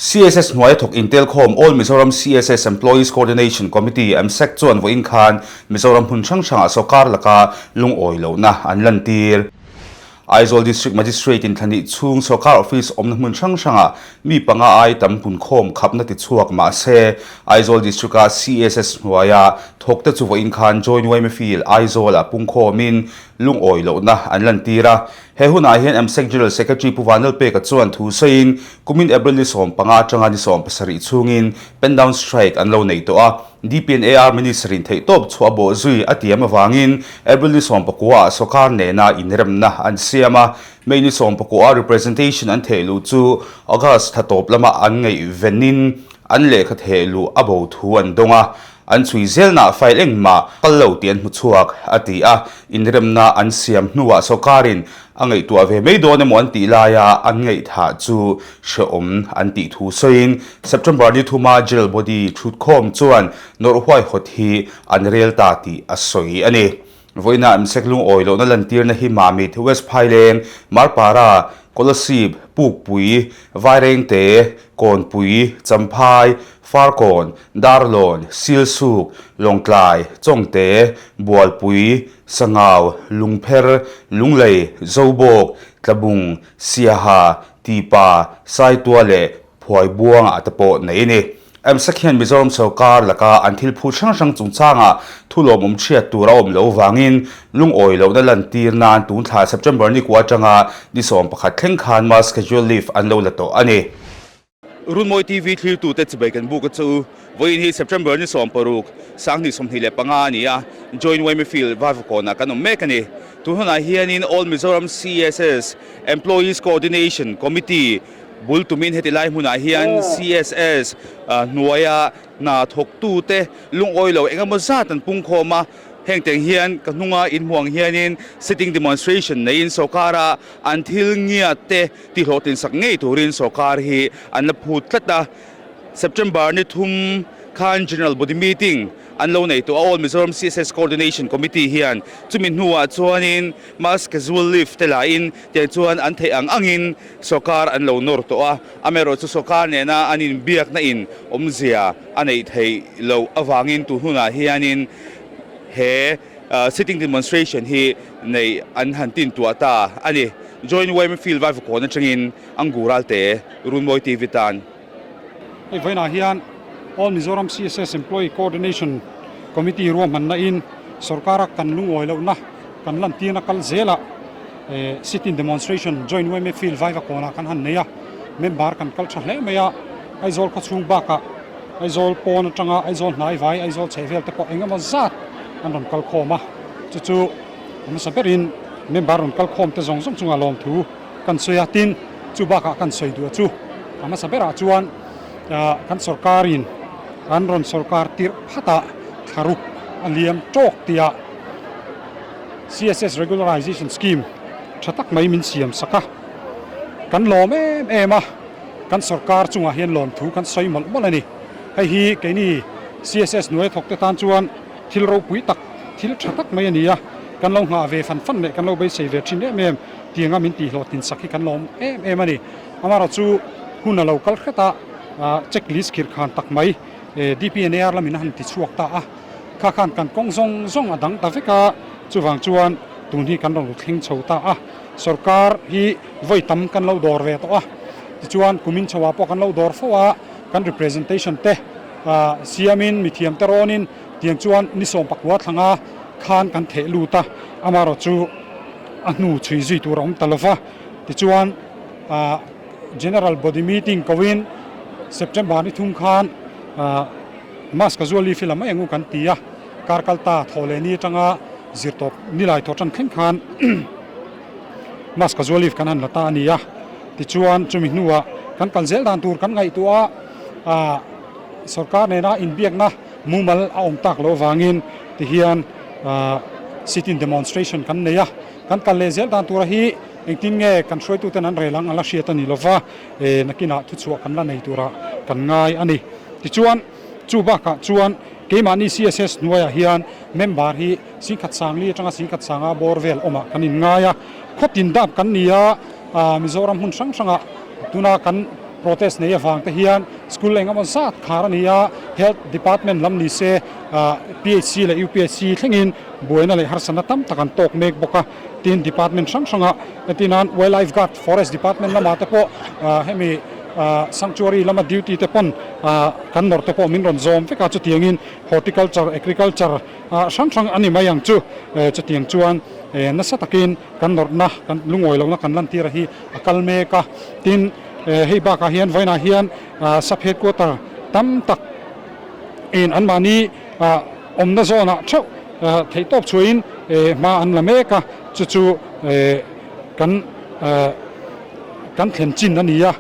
CSS hnuaia thawk intelkhawm All Mizoram CSS Employees Coordination Committee, MSEC, chuan vawiin khan Mizoram hmun hrang hrangah sawrkar laka lungawi lohna an lantir. Aizawl District Magistrate in thlahnih chhung sawrkar office awmna hmun hrang hrangah mi panga ai tam punkhawm khapna ti chhuak mah se Aizawl District-a CSS hnuaia thawkte chu vawiin khan Joint yma Field Aizawl-ah pungkhawmin lungawi lohna an lantir a. He hunah hian MSEC General Secretary Pu Vanlalpeka chuan thu sawiin kumin April ni 15 atanga ni 17 chhungin pen down strike an lo nei tawh a. DPNAR Minister in theihtawp chhuah bawh zui a tiam avangin April ni 19 ah sawrkar nena inremna an siam a, May ni 19 a representation an theh luh chu August thla tawp lama an ngaihvenin an lehkha theh luh a bo thu an dawng a, an chhui zelnah file engmah kal lo tih an hmu chhuak, a ti a. Inremna an siam hnuah sawrkarin a ngaihtuah ve mai dawn emaw an tih laia an ngaihthah chu hrehawm an tih thu sawiin September ni thuma General Body thutkhawm chuan nawrh huaihawt hi an rel ta tih a sawi a ni. Vawiina Msek lungawi lohna lantirna hi Mamit, West Phaileng, Marpara, Kolasib, Pukpui, Vairengte, Kawnpui, Champhai, Farkawn, Darlawn, Silsuk, Lawngtlai, Chawngte, Bualpui, Sangau, Lungpher, Lunglei, Zobawk, Tlabung, Siaha, Tipa, Saitua leh Phuaibuangah te pawh nei a ni. MSEC hian Mizoram sawrkar laka an thil phut hrang hrang chungchangah thu lawmawm chhiat tur a awm loh vangin lungawi lohna lantir nan tun thla September ni kua atanga ni 11 thleng khan mass casual leave an lo la tawh a ni. Runmawi TV thlirtute chibai kan buk a chu vawiin hi September ni 16, 2025 a ni a, Joint Yma Field Vaivakawnah kan awm mek a ni. Tun hunah hianin All Mizoram CSS Employees Coordination Committee bul tumin heti lai hmunah hian CSS hnuaia hna thawktute lungawi lo engemaw zat an pungkhawm a, heng teng hian ka hnunga inhmuang hianin sitting demonstration neiin sawrkara an thil ngiate Tihhlawhtlin sak ngei turin sawrkar hi an la phut tlat a, September ni thum khan General Body Meeting an lo nei tawh a, All Mizoram CSS Coordination Committee hian chumi hnuah chuanin Mass Casual Leave te lahin tiang chuan an theih ang angin sawrkar an lo nawr tawh a, amaherawhchu sawrkar nena an inbiakna in awmzia a neih theih loh avangin tun hunah hianin he Sitting demonstration hi neih an han tin tuah ta a ni. Joint yma Field Vaivakawn atangin Angur Alte, Runmawi TV tan. Hei vawiinah hian All Mizoram CSS Employee Coordination Committee ruahmanna in sorkara kan lungawi lohna kan lantirna kal zelah sitting demonstration Joint yma Field Vaivakawnah kan han nei a, member kan kal tha hle mai a, Aizawl khawchhung bakah Aizawl pawn atanga Aizawl hnai vai, Aizawl chheh vel te pawh eng emaw zat an rawn kal khawm a, chu chu a hmasa berin member rawn kal khawm te zawng zawng chungah lawmthu kan sawi a, tin chu bakah kan sawi duh a chu a hmasa berah chuan kan sawrkarin an rawn sawrkar tirh phatah thlaruk a liam tawk tia CSS Regularization Scheme tha tak mai min siam sak a, kan lawm em em a. Kan sawrkar chungah hian lawmthu kan sawi mawlh mawlh a ni. Hei hi keini CSS hnuaia thawkte tan chuan thil ropui tak, thil tha tak mai a ni a. Kan lo nghah ve fan fan leh kan lo beisei ve thin em em tianga min tihhlawhtlin sak hi kan lawm em em a ni. Amaherawhchu hun a lo kal hret a, checklist khirh khan tak mai DPNAR lamin a han ti chhuak ta a. Kha khan kan kawng zawng zawng a dang ta vek a, chuvang chuan tun hi kan rawn thleng chho ta a. Sawrkar hi vawi tam kan lo dawr ve tawh a, tichuan kumin chhoah pawh kan lo dawr fo a, kan representation te siamin mithiam te rawnin tiang chuan ni 14 thlanga khan kan theh lut a, amaherawh chu a hnu chhui zui tur a awm ta lo va, tichuan General Body Meeting koin September ni thum khan Mass Casual Leave hi la mai angu kan ti a, kar kal ta thaw leh ni atanga zirtawp nilai thaw tan thleng khan Mass Casual Leave kan han la ta a ni a, tichuan chumi hnuah kan kal zel dan tur kan ngaihtuah a, sorkar nena inbiakna mumal a awm tak loh avangin tihian sit-in demonstration kan nei a, kan kal leh zel dan tura hi engtin nge kan hruaituten an rel ang a la hriat a ni lova, nakinah thuchhuah kan la nei turah kan ngai a ni. Tichuan chu bakah chuan keimahni CSS hnuaiah hian member hi singkhat sangli atanga singkhat sanga bawr vel awmah kan inngai a, khawtin dap kan ni a, Mizoram hmun hrang hrangah tuna kan. Protest nei avang te hian school eng emaw zat khar a ni a, Health Department lam ni se PHC leh UPHC thlengin buaina leh harsatna tam tak an tawk mek bawk a. Tin, department hrang hranga entirnan Wildlife Guard, Forest Department lamah te pawh hemi Sanctuary lama duty te pawn kan nawrh te pawh min rawn zawm vek a, chutiangin Horticulture, Agriculture hrang hrang a ni mai ang chu. Chutiang chuan nasa takin kan nawrhna, kan lungawi lohna kan lantir a hi a kal mek a. Tin, hei bakah hian vawiinah hian sub headquarter tam tak in anmahni awmna zawnah theuh theihtawp chhuahin hma an la mek a, chu chu kan kan thlen chin a ni a.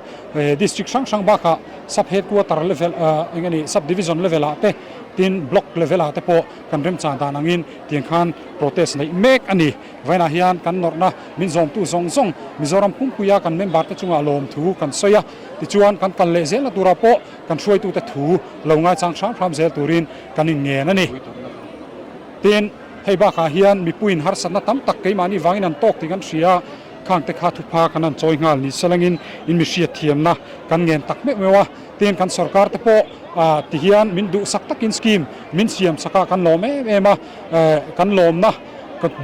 District hrang hrang bakah sub headquarter level eng nge ni sub division level ah te tin block level ah te pawh kan remchang dan angin tiang khan protest neih mek a ni. Vawiinah hian kan nawrhna min zawmtu zawng zawng Mizoram pumpuia kan member te chungah lawmthu kan sawi a, tichuan kan kal leh zelna turah pawh kan hruaitute thu lo ngaichang hram hram zel turin kan inngen a ni. Tin, hei bakah hian mipuiin harsatna tam tak keimahni vangin an tawk tih kan hria a, khangte kha thupha kan han chawi nghal ni selangin in mi hriatthiamna kan ngen tak meuh meuh a. Tin, kan sorkar te pawh ti hian min duhsak takin scheme min siam sakah kan lawm em em a, kan lawmna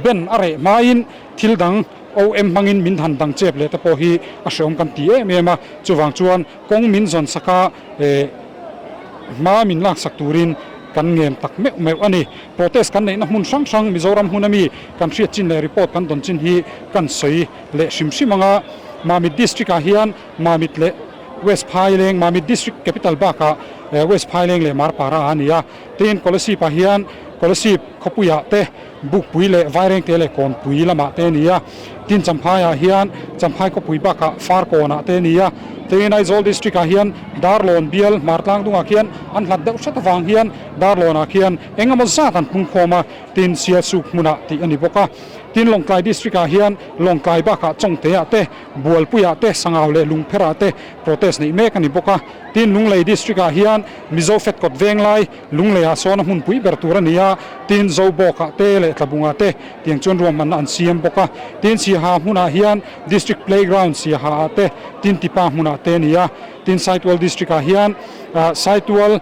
ben a reh hmain thil dang OM hmangin min han dang chep leh te pawh hi a hreawm kan ti em em a, chuvang chuan kawng min zawn saka hma min laksak turin kan ngen tak meuh meuh a ni. Protest kan neihna hmun hrang hrang Mizoram hmun ami kan hriat chin leh report kan dawn chin hi kan sawi leh hrim hrim ang a, Mamit District ah hian Mamit leh West Phaileng, Mamit District Capital bakah West Phaileng leh Marpara a ni a, tin Kolasib ah hian Kolasib khawpuiah te Bukpui leh Vairengte leh Kawnpui lamah te a ni a, tin Champhaiah hian Champhai khawpui bakah Farkawnah te a ni a, tin Aizawl District ah hian Darlawn bial Hmartlang dungah khian an hlat deuh hret avang hian Darlawnah khian eng emaw zat an pungkhawm a, tin Sialsuk hmunah tih a ni bawk a, tin Lawngtlai District ah hian Lawngtlai bakah Chawngteah te, Bualpuiah te, Sangau leh Lungpherah te protest neih mek a ni bawk a, tin Lunglei District ah hian Mizo Fetkawt Venglai, Lungleiah sawn a hmunpui ber tur a ni a, tin Zobawkah te leh Tlabungah te tiang chuan ruahmanna an siam bawk a. Tin Siaha hmunah hian District Playground Siaha ah te, tin Tipa hmunah te a ni a. Tin Saitual District ah hian Saitual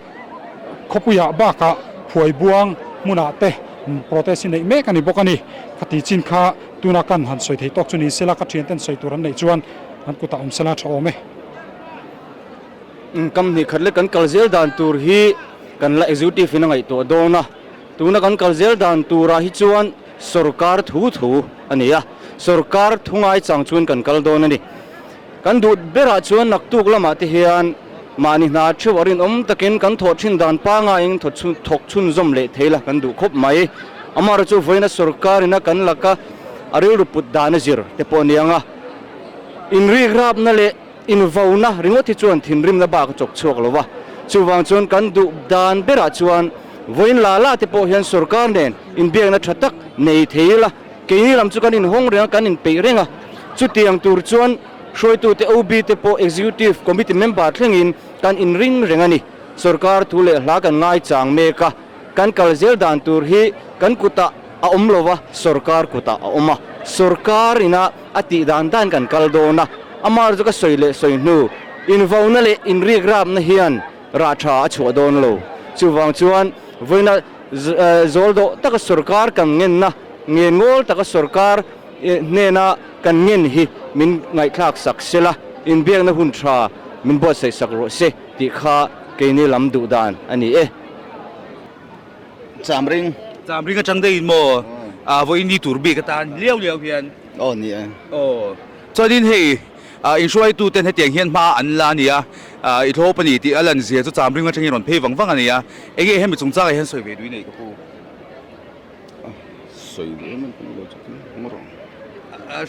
khawpuiah bakah Phuaibuang hmunah te protest hi neih mek a ni bawk a ni. Khati chin kha tuna kan han sawi thei tawk chu ni sela ka thianten sawi tur an neih chuan an kutah awm sela tha awm e. Kam hnih khat leh kan kal zel dan tur hi kan la executive in a ngaihtuah dawn a, tuna kan kal zel dan turah hi chuan sorkar thu thu a ni a, sorkar thu ngaichang chuan kan kal dawn a ni. Kan duh berah chuan naktuk lamah te hian mahni hna theuh a rinawm takin kan thawh thin dan pangaiin thawk chhunzawm leh thei la kan duh khawp mai. Amaherawhchu chu vawiina sorkarina kan laka a rilru put dan a zir te pawh a ni ang a, inrikrapna leh Invauna ringawt hi chuan thinrimna bak a chawk chhuak lo va, chuvang chuan kan duh dan berah chuan vawiin la la te pawh hian sorkar nen inbiakna tha tak nei thei ila, keini lam chu kan inhawng reng a, kan inpeih reng a, chutiang tur chuan hruaitute OB te pawh Executive Committee member thlengin kan inring reng a ni. Sorkar thu leh hla kan ngaichang mek a, kan kal zel dan tur hi kan kutah a awm lo va, sorkar kutah a awm a, sorkar ina a tih dan dan kan kal dawn a, amah chu ka sawi leh sawi hnu, invauna leh inrikrapna hian rah tha a chhuah dawn lo. Chuvang chuan vawiina zawl dawh taka sorkar kan ngenna, ngengawl taka sorkar hnena kan ngen hi min ngaihthlak sak sela, inbiakna hun tha min buatsaih sak rawh se tih kha keini lam duh dan a ni e. Chamring. Chamring atang deuhin maw vawiin ni tur bik atan liau liau hian. Aw ni e. Aw. Chuanin hei inhruaitu ten hetiang hian hma an la a ni a, i thlawp a ni tih a lan zia chu Chamring atangin rawn phei vang vang a ni a. Enge hemi chungchangah hian sawi ve duh i nei ka pu? Sawi duh em em ka ni lo chu tin maw rawh.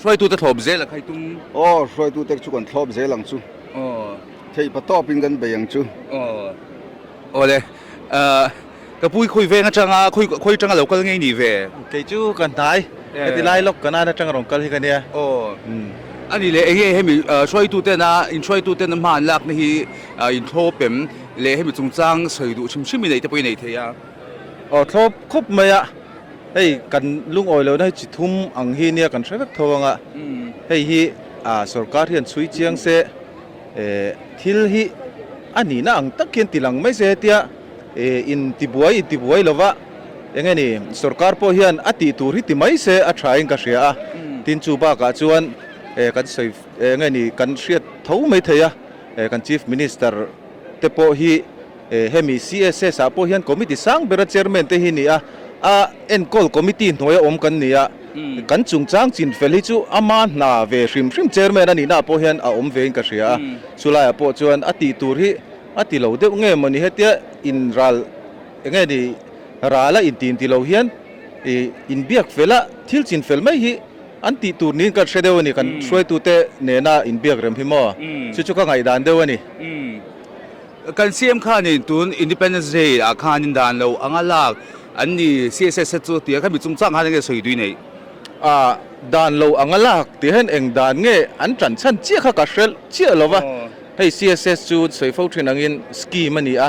Hruaitute thlawp zel a khai tum. Aw hruaitute chu kan thlawp zel ang chu. Aw. Theih pa tawpin kan bei ang chu. Aw. Awle. Ka pu i khawi veng atanga khawi khawi atanga lo kal ngei ni ve? Kei chu ka hnai. Heti lai lawk kan an atanga rawn kal hi ka nia. Aw. Ani leh enge hemi hruaituten a inhruaituten a hma an lakna hi inthlawp em leh hemi chungchang sawi duh hrim hrim i neih te pawh i nei thei a. Aw thlawp khawp mai a, hei kan lungawi lohna hi chi thum ang hi nia kan hre vek tho ang a, hei hi sorkar hian chhui chiang se. Thil hi a nihna ang tak hian ti lang mai se hetia intibuai intibuai lova eng nge ni sorkar pawh hian a tih tur hi ti mai se a tha in ka hria a. Tin chu bakah chuan kan sawi eng nge ni kan hriat tho mai thei a, kan Chief Minister te pawh hi hemi CSS ah pawh hian committee sang bera chairman te hi ni a, a enkawl committee hnuaia awm kan ni a, kan chungchang chinfel hi chu ama hna ve hrim hrim chairman a nihna ah pawh hian a awm vein ka hria a, chulaiah pawh chuan a tih tur hi a ti lo deuh nge mawni hetia in ral eng nge ni ral a inti inti lo hian ih inbiak fel a thil chinfel mai hi an tih tur niin ka hre deuh a ni, kan hruaitute nena inbiak rem hi maw chu chu ka ngaihdan deuh a ni. Kan CM khanin tun Independence Day ah khanin dan lo anga lak an ni CSS te chu tia kha mi chungchang khan enge sawi tui nei? Ah, dan lo anga lak tih hian eng dan nge an tan chhan chiah kha ka hre chiah lo va, hei CSS chu sawi fo thin angin scheme a ni a,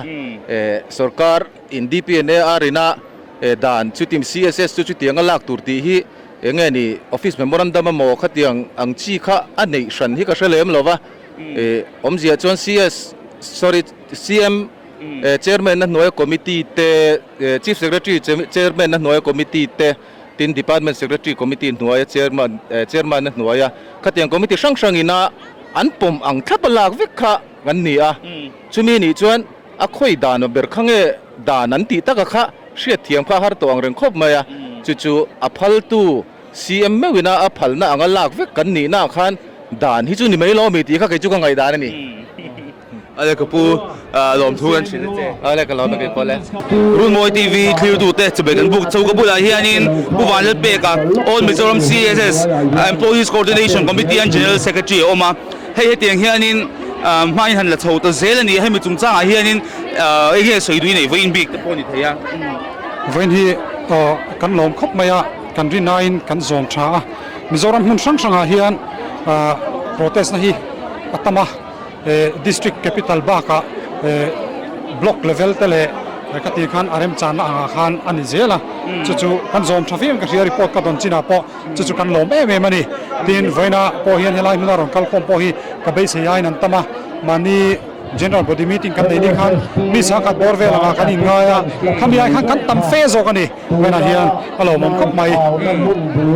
eh sorkar in DPNA a rin a eh dan chutim CSS chu chutianga lak tur tih hi enge ni office memorandum emaw khatiang ang chi kha a neih hran hi ka hre lem lo va. Awmzia chuan CS sorry CM chairman na hnuaia committee te Chief Secretary chairman na hnuaia committee te tin Department Secretary committee hnuaia chairman chairman na hnuaia khatiang committee hrang hrang ina an pawm ang thlap a lak vek kha kan ni a. Chumi nih chuan a khawi dan ber kha nge dan an tih taka kha hriatthiam kha a har tawh ang reng khawp mai a. Chu chu a phaltu CM meuhin a a phalna anga lak vek kan nihna ah khan dan hi chu ni mai lo ami tih kha kei chu ka ngaihdan a ni. Ale ka pu lawmthu kan hrilh a che. Ale ka lawm a kei pawh le. Runmawi TV thlirtute chubei kan buk chho ka bulah hianin Pu Vanlalpeka All Mizoram CSS Employees Coordination Committee an General Secretary a awm a, hei hetiang hianin hmain han la chho ta zel a ni a, hemi chungchangah hianin eng nge sawi duh i neih vawiin bik te pawh a ni thei a. Vawiin hi kan lawm khawp mai a. Kan rinaiin kan zawm tha a, Mizoram hmun hrang hrangah hian protest na hi a tam a, district capital bakah block level te leh khati khan a remchanna angah khan a ni zel a, chu chu kan zawm tha viau in ka hria report ka dawn chinah pawh chu chu kan lawm em em a ni. Tin, vawiina pawh hian helai hmuna rawn kalkhawm pawh hi ka beisei aiin an tam a, mahni General Body meeting kan neih ni khan mi sangkhat bawr vel angah kan inngai a, khami ai khan kan tam fe zawk a ni. Vawiinah hian a lawmawm khawp mai.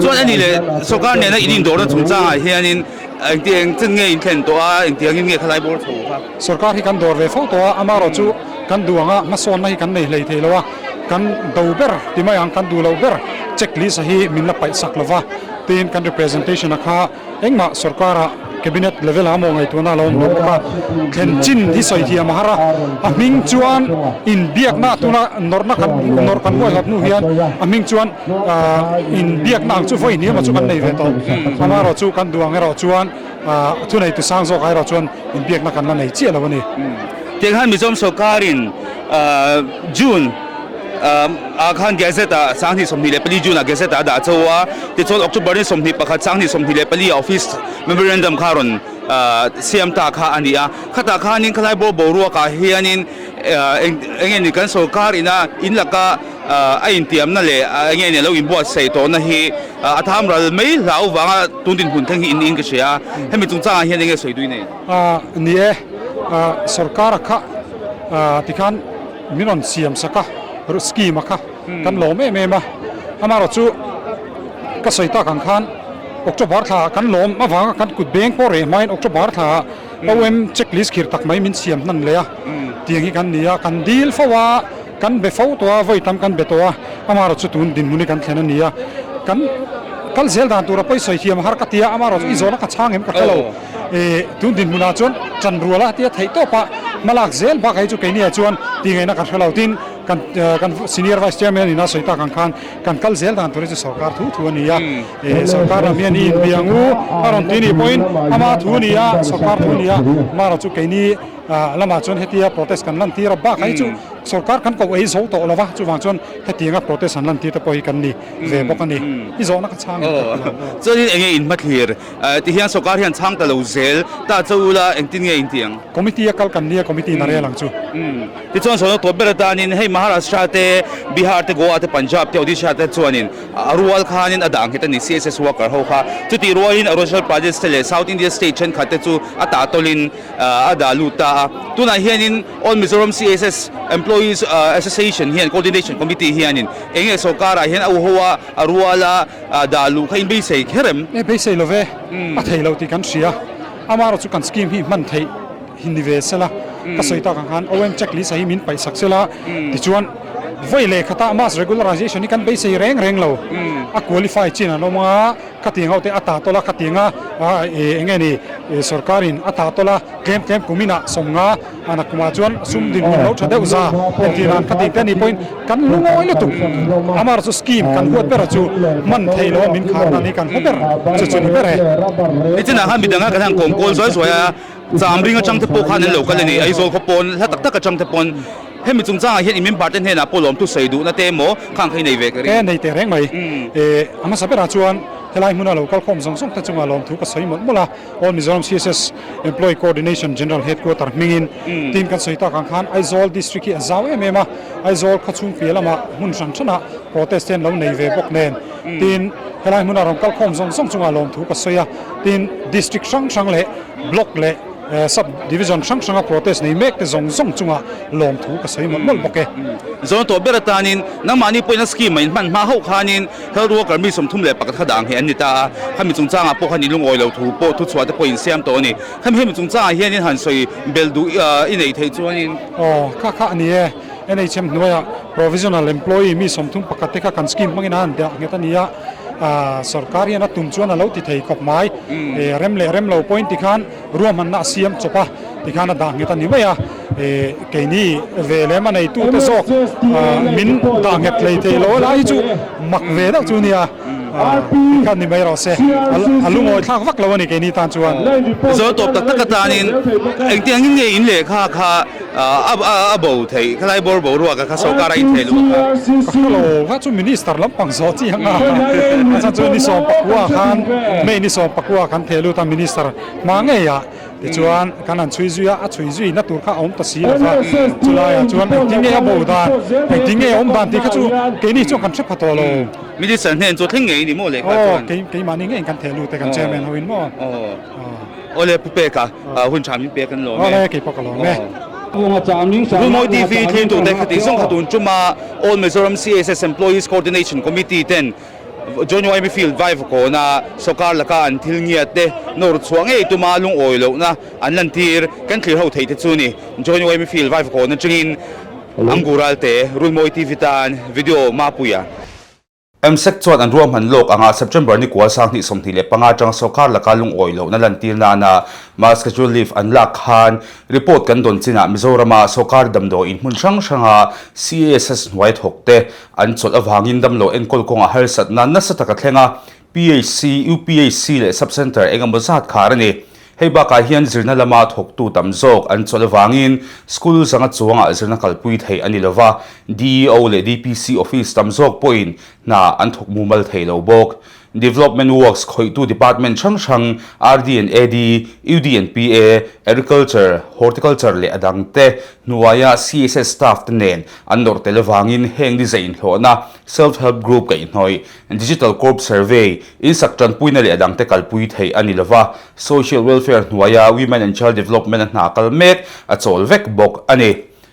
Chuan a ni leh sorkar nena in indawrna chungchangah hianin engtiang chen nge in thlen tawh a, engtiangin nge khalai bawr chho kha? Sorkar hi kan dawr ve fo tawh a, amaherawh chu kan duh anga hmasawnna hi kan nei hlei thei lo a, kan do ber ti mai ang kan duh loh ber check list a hi min la paih sak lo va, tin kan representation a kha Engmah sorkara cabinet level ah maw ngaihtuahna a lo awm lo bawk a, thlen chin hi sawi thiam a har a, a hming chuan inbiakna tuna nawrhna kan nawrh kan huaihawt hnu hian a hming chuan inbiakna ang chu vawi hniam ah chu kan nei ve tawh, amaherawh chu kan duh ang erawh chuan thuneitu sang zawk ah erawh chuan inbiakna kan la nei chiah lo a ni. Tiang hian Mizoram sorkarin June ah khan Gazette ah 2024 June ah Gazette ah a dah chho a, tichuan October ni 21 2024 ah Office Memorandum kha rawn siam ta kha a ni a. Khatah khanin khalai bawr boruak ah hianin eng nge ni kan sorkar ina in laka a intiamna leh eng nge ni a lo inbuatsaih tawhna hi a tham ral mai hlau vanga tun dinhmun thleng hi in niin ka hria a, hemi chungchangah hian eng nge sawi tui nei? Ni e, sorkar a kha tikhan min rawn siam sak a, scheme a kha kan lawm em em a, amaherawh chu ka sawi tak ang khan October thla ah kan lawm avanga kan kut beng pawh reh hmain October thla ah OM checklist khir tak mai min siam hnan leh a, tiang hi kan ni a, kan dil fo a, kan be fo tawh a, vawi tam kan be tawh a, amaherawh chu tun dinhmun hi kan thlen a ni a, kan kal zel dan tura pawisawi thiam a har ka ti a, amaherawh chu i zawhna ka chhang em ka hre lo. Tun dinhmunah chuan ṭan rual a tia theih tawp a, hmalak zel bakah hi chu keiniah chuan tih ngaihna kan hre lo. Tin, kan kan Senior Vice Chairman ina sawi tak ang khan kan kal zel dan tur hi chu sorkar thu thu a ni a. Sorkar lam hian i inbiang u a rawn ti nih pawhin ama thu a ni a, sorkar thu a ni a, amaherawh chu keini. Lamah chuan hetia protest kan lantir a, bakah hi chu sorkar kan koh ei zo tawh lo va, chuvang chuan hetianga protest han lantir te pawh hi kan ni ve bawk a ni. I zawhna ka chhang em tak lo. Chuanin enge in hmathlir? Tihian sorkar hian chhang ta lo zel ta cho ula engtin nge in tih ang? Committee a kal kan nia, committee in a rel ang chu. Tichuan sawhna tawp ber atanin hei Maharashtra te, Bihar te, Goa te, Punjab te, Odisha te chuanin a rual khanin a dah nghet a ni CSS worker ho kha. Chutih rualin Arunachal Pradesh te leh South India state thenkhat te chu a tahtawlin a dah lut ta a. Tunah hianin All Mizoram CSS Employees Association hian Coordination Committee hianin eng nge sorkarah hian a uho a, a rual a, dah luh kha in beisei kher em? E beisei lo ve, a thei lo tih kan hria. Amaherawhchu kan scheme hi hman theih hi ni ve sela, ka sawi tak ang khan OM checklist a hi min paihsak sela, tichuan vawi leh khatah mass regularization hi kan beisei reng reng lo. A qualify chin an awm anga, Khatiang ho te a ta tawlh a, khatianga eng nge ni sorkarin a ta tawlh a, tlem tlem kum inah sawmnga a nakumah chuan sum dinhmun lo tha deuh za entir nan khatiang te a nih pawhin kan lungawi lutuk. Amaherawhchu chu scheme kan huat ber chu hman theih loh a min khar nan hi kan hmu ber chu chu ni ber e. Nichinah khan midang a kan han kawm kawl zuai zuai a, Chamring atang te pawh khan an lo kal a ni, Aizawl khaw pawn hla tak tak atang te pawn. Hemi chungchangah hian i member te hnenah pawh lawmthu sawi duhna te emaw khang kha i nei ve ka ring. E nei teh reng mai. E a hmasa berah chuan helai hmuna lo kalkhawm zawng zawng te chungah lawmthu ka sawi mawlh mawlh a. All Mizoram CSS Employee Coordination General Headquarter hmingin tin kan sawi tak ang khan Aizawl District hi a zau em em a. Aizawl khawchhung piah lamah hmun hran hranah protest te an lo nei ve bawk nen tin helai hmuna rawn kalkhawm zawng zawng chungah lawmthu ka sawi a. Tin District hrang hrang leh Block leh Sub Division hrang hranga protest nei mek te zawng zawng chunga lawmthu ka sawi mawlh mawlh bawk e. Zawn tawh ber atanin nangmahni pawhin a scheme a inhman hma hauh khanin health worker mi 31 kha dah ang hi an ni ta a, khami chungchangah pawh khan inlungawi lo thu pawh thuchhuah te pawh insiam tawh a ni. Khami hemi chungchangah hianin han sawi bel duh i neih theih chuanin. Aw, kha kha a ni e. NHM hnuaiah provisional employee mi 31 te kha kan scheme hmangin a han dah nghet a ni a, sorkar hian a tum chuan a lo ti thei khawp mai. Rem leh rem lo pawhin tikhan ruahmanna a siam chawp a, tikhan a dah nghet a ni mai a. Keini ve lem a neitute zawk min dah nghet hlei thei lo lai hi chu mak ve deuh chu a nia. Tikhan ni mai rawh se, a lungawi thlak vak lo a ni keini tan chuan. Zawl tawp tak tak atanin engtiangin nge in lehkha kha a bo theih? Khalai bawr boruak a kha sorkar a inthei luh a kha. Ka hre lo, kha chu minister lampang zawh chi ang a, a chhan chu ni 14 khan May ni 14 kan theh lut a minister hma ngei ah. Tichuan, kan han chhui zui a, a chhui zui na tur kha a awm ta si lo va, chulaiah chuan engtin nge a bo dan, engtin nge a awm dan tih kha chu keini chuan kan hre pha tawh lo. Minister hnen chu thleng ngei ni maw lehkha chuan? Aw, keimahni ngeiin kan theh lut e, kan chairman ho in maw? Aw le, Pu Peka, hun tha min pek an lawm e. Aw le, kei pawh ka lawm e. Rumawi TV thlengtute khatih zawng kha tun tuma All Mizoram CSS Employees Coordination Committee ten John Wyme Field Vaivakawna sawrkar laka an thil ngiat te nawr chhuah ngei tuma lungawi lohna an lantir kan thlir ho theih te chu ni. John Wyme Field Vaivakawn atangin Angural te Runmawi TV tan video Mapuia. MSEC chuan an ruahman lawk anga September ni kual 2025 atanga sawrkar laka lungawi lohna lantir nana mass casual leave an lak khan report kan dawn chinah Mizorama sawrkar damdawiin hmun hrang hranga CASS hnuai thawk te An chawlh avangin damlo enkawl kawngah harsatna nasa tak a thleng a, PHC, UPHC leh Sub-Centre eng emaw zat khar a ni. Hei bakah hian zirna lama thawktu tam zawk an chawlh avangin school zanga chuangah zirna kalpui theih a ni lo va, DEO leh DPC office tam zawk pawhin hna an thawk mumal thei lo bawk. Development Works khawihtu department hrang hrang, RD and AD, UD and PA, Agriculture, Horticulture leh a dangte hnuaia CSS staff te nen an nawrh tel avangin heng ni zai inhlawhna, Self Help Group kaihhnawih, Digital Corp Survey, insak tanpuina leh a dangte kalpui theih a ni lova, Social Welfare hnuaia Women and Child Development a hna kal mek a chawl vek bawk a ni.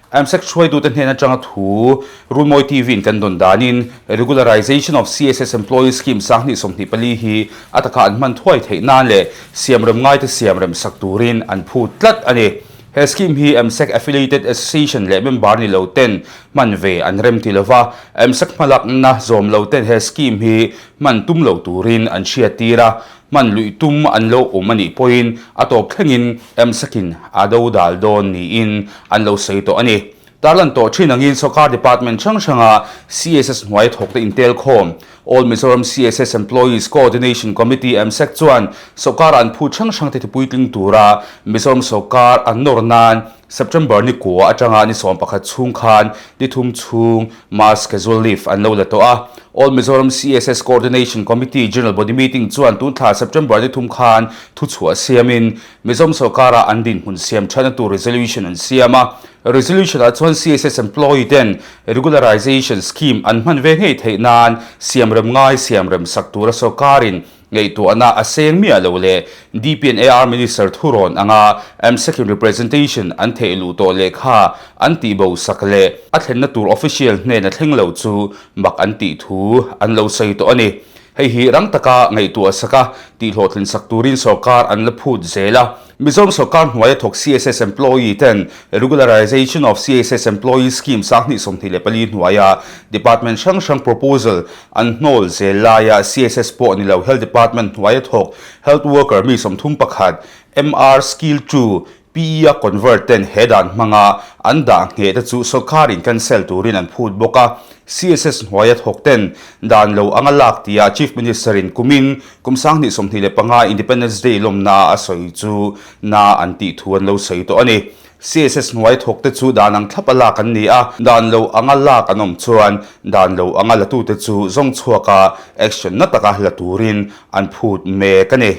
MSEC hruaitute hnen atanga thu Runmawi TV in kan dawn danin Regularization of CSS Employees Scheme 2024 hi a taka an hman thuai theih nan leh siamrem ngaite siamrem sak turin an phut tlat a ni. He scheme hi MSEC affiliated association leh member ni lo ten hman ve an rem ti lova, MSEC hmalakna zawm lo ten he scheme hi hman tum lo turin an hriattir a, Hman luih tum an lo awm a nih pawhin a tawp thlengin MSEC-in a do dal dawn niin an lo sawi tawh a ni. Tarlan tawh thin angin sawrkar department hrang hranga CSS hnuai thawkte intelkhawm All Mizoram CSS Employees Coordination Committee, MSEC, chuan sawrkara an phut hrang hrangte tipuitling tura Mizoram sawrkar an nawr nan September ni kua atanga ni 11 chhung khan ni thum chhung mass casual leave an lo la tawh a. All Mizoram CSS Coordination Committee General Body Meeting chuan tun thla September ni thum khan thuchhuah siamin Mizoram sawrkara an dinhmun siam thatna tur resolution an siam a. Resolution ah chuan CSS employee ten regularization scheme an hman ve ngei theih nan siamrem ngai siamrem sak tura sawrkarin ngaihtuahna a seng miah lo leh DP and AR Minister thurawn anga MSEC in representation an theih luh tawh lehkha an tihbo sak leh a thlenna tur official hnen a thleng lo chu mak an tih thu an lo sawi tawh a ni. Hei hi rang taka ngaihtuah sak a, tihhlawhtlin sak turin sawrkar an la phut zel a. Mizoram sawrkar hnuaia thawk CSS employee ten Regularization of CSS Employee Scheme 2024 hnuaia department hrang hrang proposal an hnawl zel laia CSS pawh ni lo Health Department hnuaia thawk Health Worker mi 31 MR Skill 2 PE a convert ten he dan hmanga an dah ngheh te chu sawrkarin cancel turin an phut bawk a. CSS hnuaia thawk ten dan lo anga lak tia Chief Minister in kumin kum 2025 Independence Day lawmna a sawi chu na an tih thu an lo sawi tawh a ni. CSS hnuai thawk te chu dan ang thlap a lak an ni a, dan lo anga lak an awm chuan dan lo anga latute chu zawng chhuaka action na taka la turin an phut mek a ni.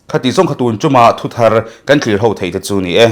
Khati zawng kha tun chuma thuthar kan thlir ho theih te chu ni e.